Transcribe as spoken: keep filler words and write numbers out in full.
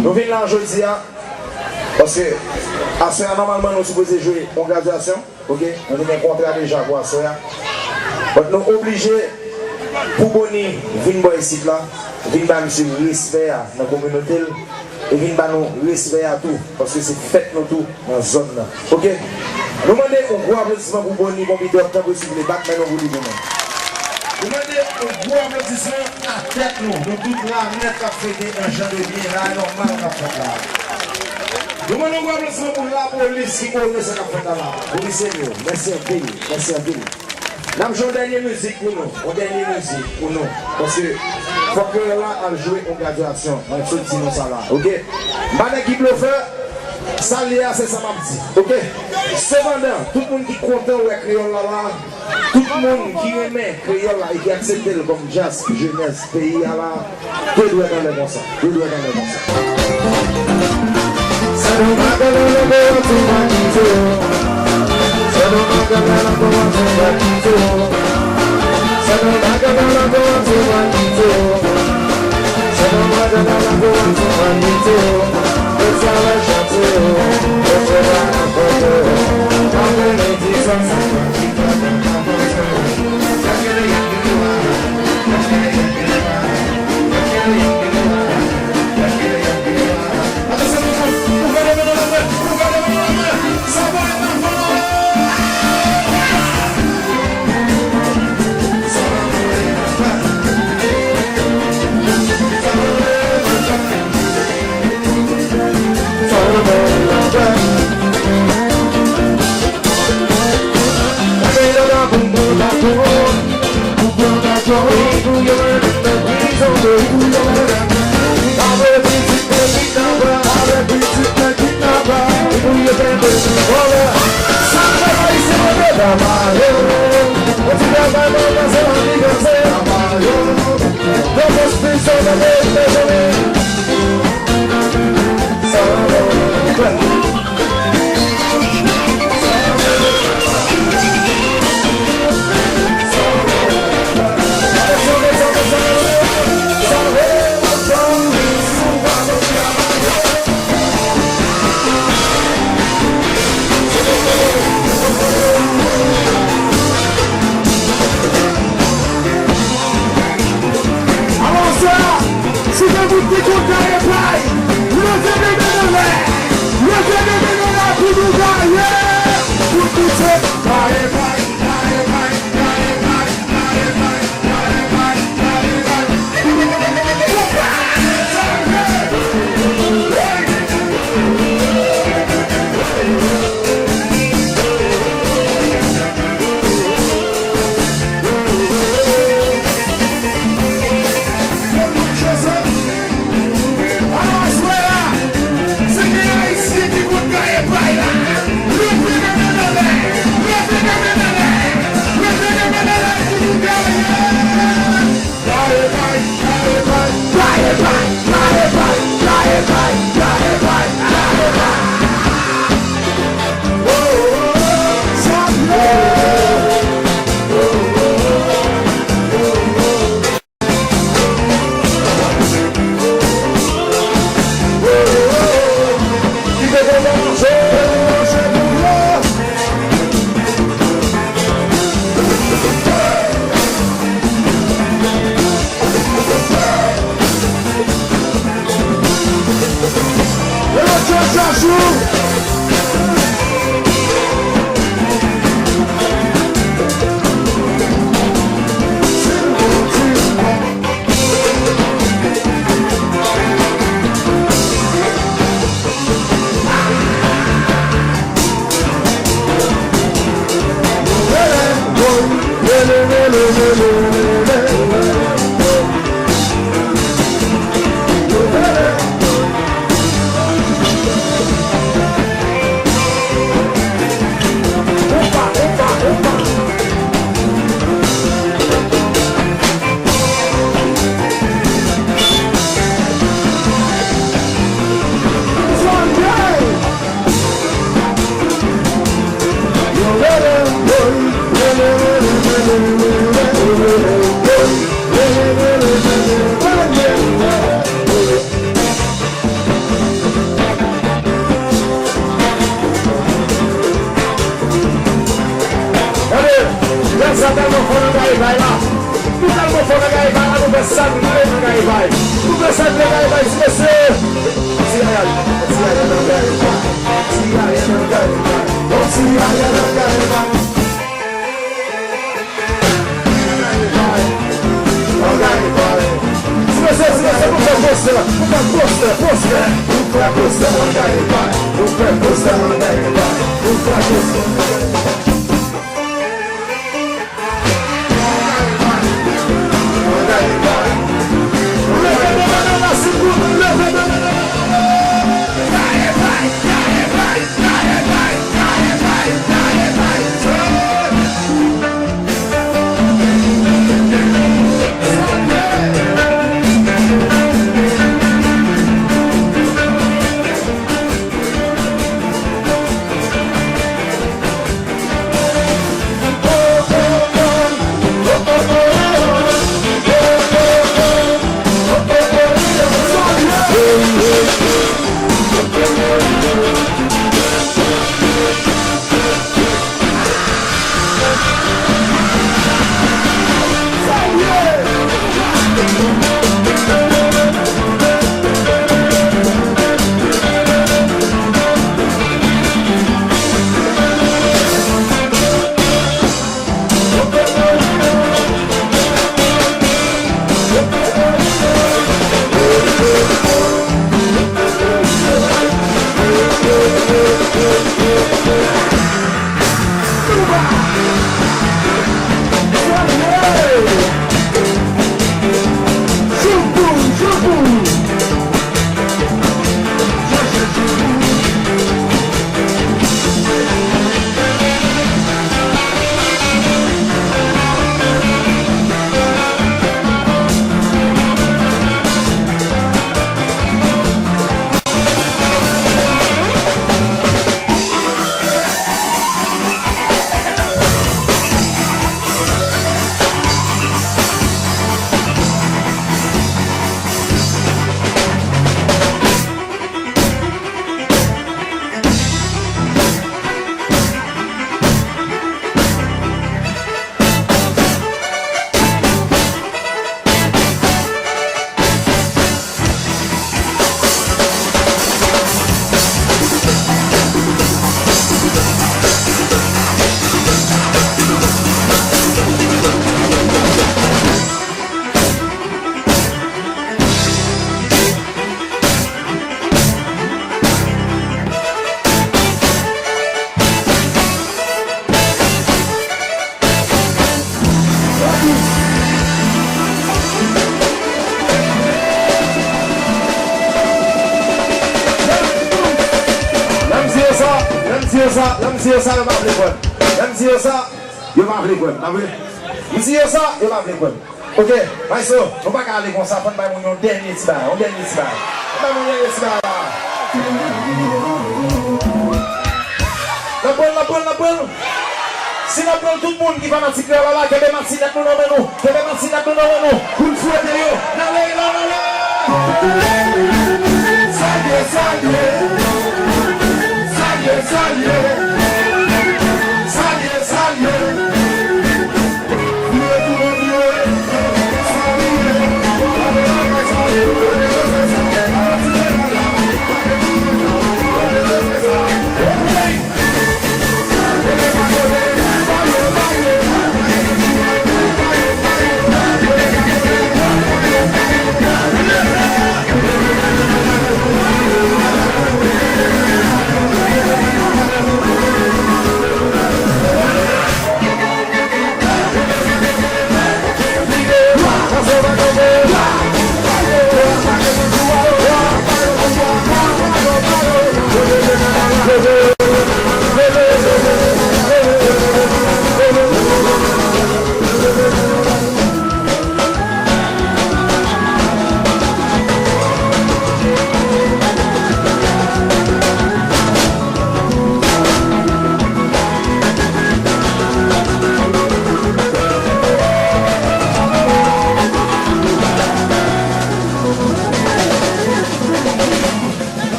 Nou vin la jodi a, paske aswè a, nòmalman, nou sipoze jwe yon gradyasyon, oke? Nou te gen kontra deja pou aswè a. But nou oblije, pou Boni vin bò isit la, vin ba misye respè a nan kominote l, e vin ba nou respè a tou, paske se fèt nou tou nan zòn nan. Oke? Nou mande yon gwo aplodisman pou Boni Bonbidòk, tanpri, si w vle bat men nou pou li pou nou. Nou mande yon gwo aplodisman a tèt nou. Nou tout la nèt k ap fete an jan de byen la, e nòmal k ap fèt la. Nou mande yon gwo aplodisman pou lapolis ki kore sa k ap fèt la la. Polisye nou yo, mèsi anpil, mèsi anpil. N ap jwe yon dènye mizik pou nou, yon dènye mizik pou nou. Paske fòk kreyòl la al jwe yon gradyasyon, mwen sot di nou sa la, oke? M pa nèg ki blofè, sa l ye a, se sa m ap di, oke? Sepandan, tout moun ki kontan wè kreyòl la la, tout moun ki renmen kreyòl la e ki aksepte l kòm djaz jenès peyi a la, de dwèt anlè konsa, de dwèt anlè konsa. Alò, sa, si gen moun ki konn gaye pay, leve de men anlè. Leve de men anlè pou nou gaye. Pou nou se gaye pay, gaye pay, gaye pay, gaye pay, gaye pay, gaye pay. Sa k lè bay bay ti mesye. Ti ayay, ti ayay nan gade bay. Ti ayay nan gade bay. Bon ti ayay nan gade bay. Ti mesye, ti mesye, nou fè postè, nou fè postè, postè. Nou fè postè, nou fè postè, nou fè postè. Lè m di yo sa, lè m di yo sa, lè m di yo sa, yo pa vle kwè m. Lè m di yo sa, yo pa vle kwè m. Pa vre? M di yo sa, yo pa vle kwè m. Ok, maestro, nou pa ka ale konsa, fò n bay moun yon dènye ti bagay, yon dènye ti bagay. Ann bay moun yon dènye ti bagay la. N ap pran l, n ap pran l, n ap pran l. Si n ap pran l, tout moun ki fanatik Kreyòl la, kenbe matinèt nou nan men nou. Kenbe matinèt nou nan men nou. Pou n fwete yo. N ale, n ale, n ale.